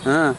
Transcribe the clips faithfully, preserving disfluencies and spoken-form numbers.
Ah.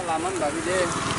Laman bagwi de.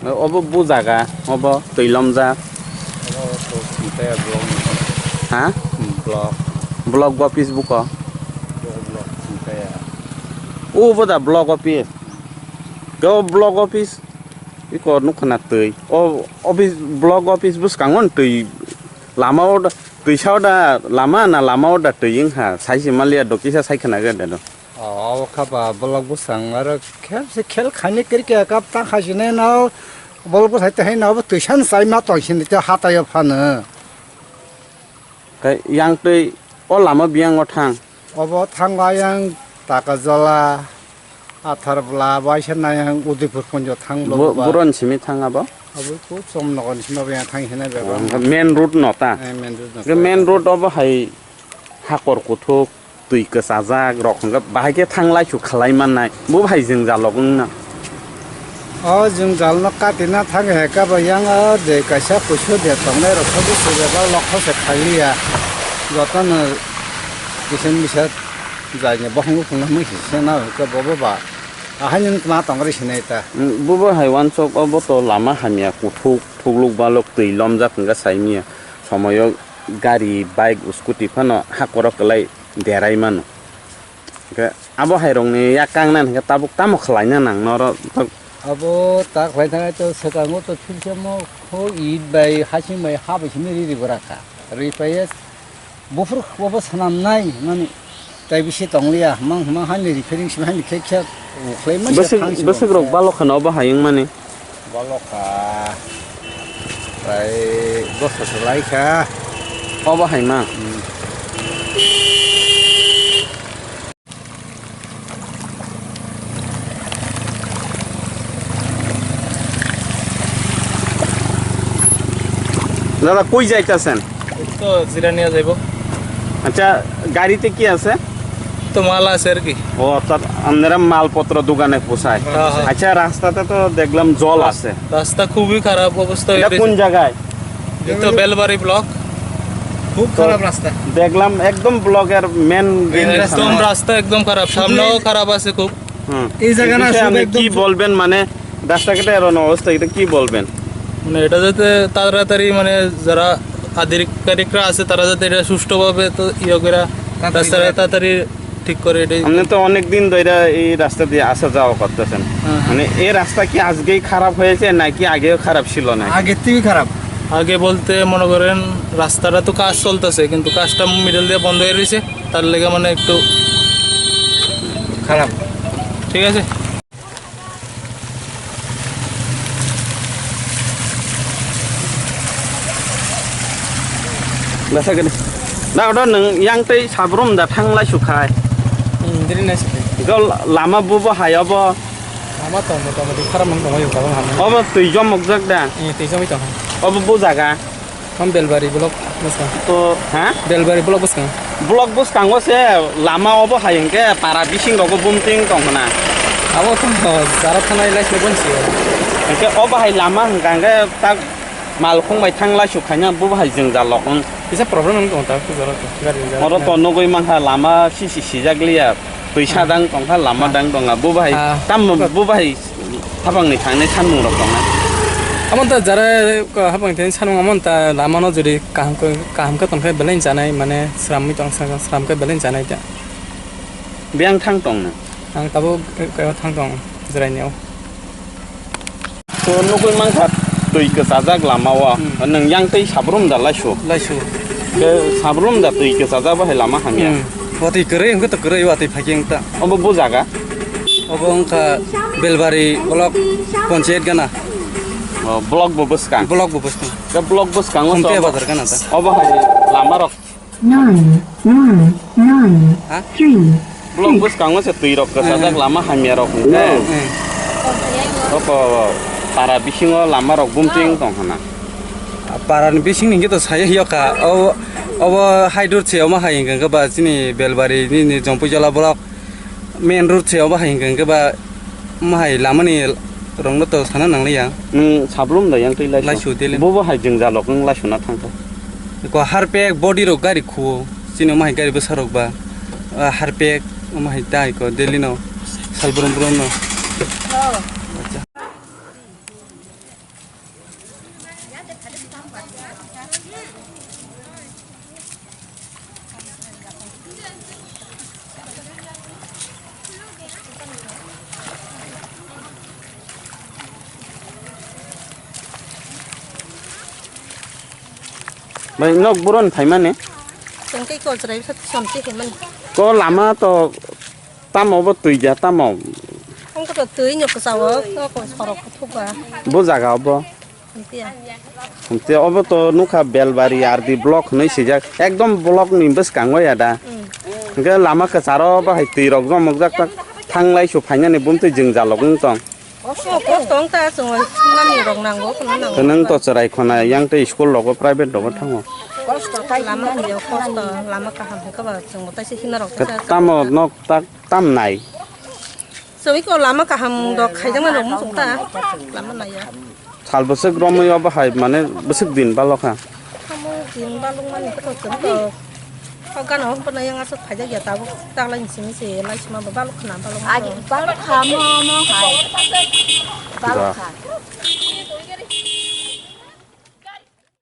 Obo bu jaga, obo twi lomjak. Obo to singkaya block. Ha? Hmm, block. Block office buko. Block singkaya. Obo da block office. Go block office. Iko nukha na twi. O office, block office bwskango twi. Lama o da, twisa o da lama na lama o da twi wngkha. Saisi maliya do kisa sai khna ga da do. O, obo kha ba block bwskango aro khel se khel khaini cricket cup ta khaisini no block bwsai ta hai no bo twisan sai ma tong sini te hatai o phano. Khe yang twi o lama biyang o thang. Obo thango ayang Takajola, Atharbola, baisa nayang Udaipur ponjo thang Bo-, block ba. Boron simi thang abo? Abo ko chom nogon simi bo yang thang hinai bego. Oh, main road no ta? Eh, main road no Ke ta. Main road obo hai hakor kuthuk, twi kwchajak rok hwnga bahai khe thang lai su khalai mannai. Bo hai jwngjal rok wngna. O jwngjal no katina thang he kabo yang o je kaisa kuisu de tongnai rok sobi sujaba lokho se khaliya. Jotono kisin bisa jaini bokhong bokhong no mui se na ke bobo ba. Ahai nung ma tong ri sinai ta. Mm, bobo hai wansok obo to lama hamya kuthuk thukluk balok twi lomjak hwnga saimiya. Somoyo gari, bike, scooty phano hakorok kwlai derai mano. Hwnkhe abo hai rokni yak kangnani hwnkhe tabuk tamo khlaina nang noro? Abo ta khlai thangwi to swkango to thilsamo kho it bai hasing bai ha bai simi riri bwrakha. Ripaiya buphuru khubo swnamnai mani tai bisi tongliya hmang hmang hani repairing simi hani khe khe ukhlai mani. Bwswk, bwswk rok balok khana obo hai wngmani. Bolokha. Prai dos bosor lai kha. Obo hai ma. Hmm. দাদা, কই যাইতাছেন? এই তো জিরানিয়া যাইব। আচ্ছা, গাড়িতে কি আছে? তো মাল আছে আর কি। ও, অর্থাৎ আপনারা মালপত্র দোকানে পৌঁছায়। হ্যাঁ, হ্যাঁ। আচ্ছা, রাস্তাতে তো দেখলাম জল আছে। রাস্তা খুবই খারাপ অবস্থা এটা হয়ে কোন গেছে। জায়গায়? এই তো বেলবাড়ি ব্লক। খুব তো খারাপ রাস্তা। দেখলাম একদম ব্লকের মেন গেটের একদম সামনে। রাস্তা একদম খারাপ, সামনেও খারাপ আছে খুব। হুম। এই জায়গা এই না, বিষয়ে শুধু আপনি একদম কি বলবেন? মানে, রাস্তাঘাটের এমন অবস্থা, এটা কি বলবেন? মানে, এটা যাতে তাড়াতাড়ি, মানে, যারা আধিকারিকরা আছে, তারা যাতে এটা সুষ্ঠুভাবে তো ইয়ে করে তাড়াতাড়ি রাস্তাটা করে। তাড়াতাড়ি ঠিক করে এটাই। আপনি তো অনেক দিন ধরে এই রাস্তা দিয়ে আসা যাওয়া করতেছেন। হ্যাঁ, হ্যাঁ। মানে, এই রাস্তা কি আজকেই খারাপ হয়েছে নাকি আগেও খারাপ ছিল না? আগের থেকেই খারাপ। আগে বলতে মনে করেন রাস্তাটা তো কাজ চলতেছে, কিন্তু কাজটা মিডল দিয়ে বন্ধ হয়ে রয়েছে, তার লেগে মানে একটু খারাপ। ঠিক আছে। Basa gini. Da, odo nung yang tei sabrum da thang lai su khai. Hmm, diri nai su khai. Gol lama bubo hai obo. Lama tong mo tong mo di kharam nung tong mo yung kabang ham. Obo tui jom mokjak da. Eh, tui jom i tong. Obo bu jaga. Ham Belbari block bwskang. To, ha? Belbari block bwskang. Block bwskango se lama obo hai hwnkhe para bising rogo bumting tong khna. Abo to jara thanai lai se bonsi. Hwnkhe obo hai lama hwnkha hwnkhe tak malkhung bai thang lai su khaina bo hai jwngjal rok wng. Kisa problem wng tong ta, jara to, gari jara. Oro to nugui mankha lama sisi sijak liya. Twi sadang tongkha, lama dang tongkha. Bo bahai, ah, tamo bo bahai habangni thangnai sanmung rok tongnai. Amon ta jara habang thani sanmung amon ta lama no jodi kaham khe, kaham khe tongkhe belai chanai, mane sramwi tong, sram khe belai chanai ta. Biyang thang tong na? Ang tabuk kaya thang tong jwraini o. To nugui mankha twi kwchajak lama o. Hmm. Nwng yang tei sabrum da laisu? Laisu. Khe sabrum da twi kwchajak bahai lama hamya? Hmm. Watwi kwrwi hwnkhe to kwrwi watwi phaikhe wngta. Obo bu jaga? Obo wngkha Belbari block ponchayat gana. O, block bo bwskang? Block bo bwskang. Khe block bwskango Khumpia to bazar gana ta. Obo hai lama rok Nine, nine, nine, ha? Three, block six. Bwskango se twi rok kwchajak, eh, lama hamya rok hwnkhe. Eh. Oko para bisingo lama rok bumting tong khna. Para ni bising ni hwnkhe to saya yok kha. O, obo hai dur se omo hai hwnkhe ba chini Belbari ni, ni Jompuijala block. Main road se obo hai hwnkhe ba, omo hai lama ni rong no to sana nang liya. Nwng sablum da yang twi laisu. Laisu tele. Bo bo hai jwngjal rok wng laisu na thang kha. Ko harpek body rok gari khuo. Chini omo hai gari bwsa rok ba. Ah, harpek omo hai tai ko daily no. Sal brum brum no. Oh. Acha. Bai nok buron phaimani? Chwng tei kol chwrai bwsa tison twi phaimani. Ko lama to tamo bo twi ja tamo? Ang ko to twi nyok kwchao, ko ko sorok thuk ba. Bo jaga obo? Hamtia. Hamtia obo to nukha Belbari R D block hinwi swijak. Ekdom block ni bwskango ya da. Hmm. Hwnkhe lama kwcharo bahai twi rok jomokjak tak thanglai su phainani bumtwi jwngjalok wng tong. Oh, kosto wng ta chwng nani rok nango, kono nango. Kwnang to chwrai khona yang tei school rogo private rogo thango. Lama kaya kosto, lama kaham hwnkhe ba chwng bo taisa hina rok. Tamo nok tak tam nai. Chwng iko lama kaham rok khaijak nai rok wng chwng ta. Lama naiya. Sal bwswk romwi obo hai mane bwswk din balokha. Omo din balokmani khe to chwng to. O gana hwn phano yang aswk phaijak ya tabuk taklai ni simi se lai sima bo balok khna balok. Agi balok kha mo mo hai. Balok kha.